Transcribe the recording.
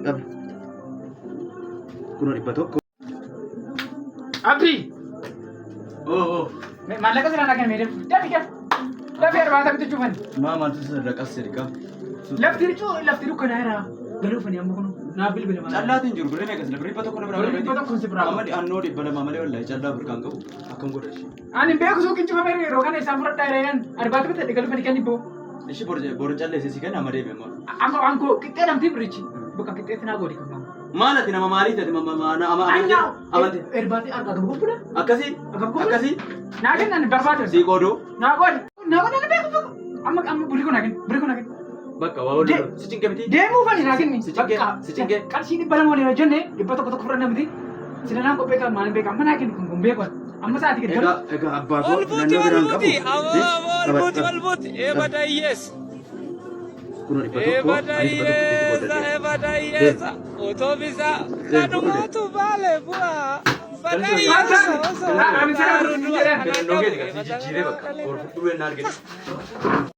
Qabi. Kunoo 100. Abdii! Oo oo. Maallaqa silaa naa kenname dafi dafi. Dafi arbaata bitachuu fani. Maa maaltu sirra qas jedhi qaba. Lafti ricuu lafti dukkanaa jira. Galuu fani amma kun naa bilbila malee. Callaatiin jiru birrii meeqa sila birrii 100 na biraa Birrii 100 si biraa Amma annoo 200 malee wallahi callaa birkaan qabu akkam godha ishee. Ani hin beeku suuqiin cufamee yeroo kana isaan fudhadhaa jiraan arbaata bitadhe galuu fani kenni boo. Ishi bor bor calleessee si kenna amma deebi amma. Amma waan koo qixxee namtii birrichi. Bakka qixxeetti naa godhi kan. Maal ati nama maalii taate nama Anyaa amante irbaati argaa gabu gurgura. akkasii akkasii Naa kennan barbaadu. sii qooduu. Naa qoodi. Naa qoodi na beeku beeku. Amma amma burri kun naa kenni burri kun naa kenni. Bakka waa wal si cinqe miti. Deemuu fani naa kenni. Si cinqe si cinqe. Qarshii 200 waliin hojjenne 100 tokko fudhanna miti. Sila naan qophee kan maal beeka amma naa kenni kun kun beeku. Amma sa'aatii gadi Egaa egaa abbaa koo Ol buuti filannoo ol biraan qabu. buuti aboo aboo ol Qabadhu, buuti qabi. ol buuti eebada hiyyeessa Kunoo 100 eebada ani 100 itti hiyyeessa qoodadheera. eebada Deemi. hiyyeessa utuubisa Deemi fudhu deemi. kanumaatu baale bu'aa bada hiyyeessa osoo Ani sana baaru fudhu du'a jedheen. kanan Filannoo qabu keeti kan si eebada jijjiiree bakka galee. bor fudhuu ennaa argite.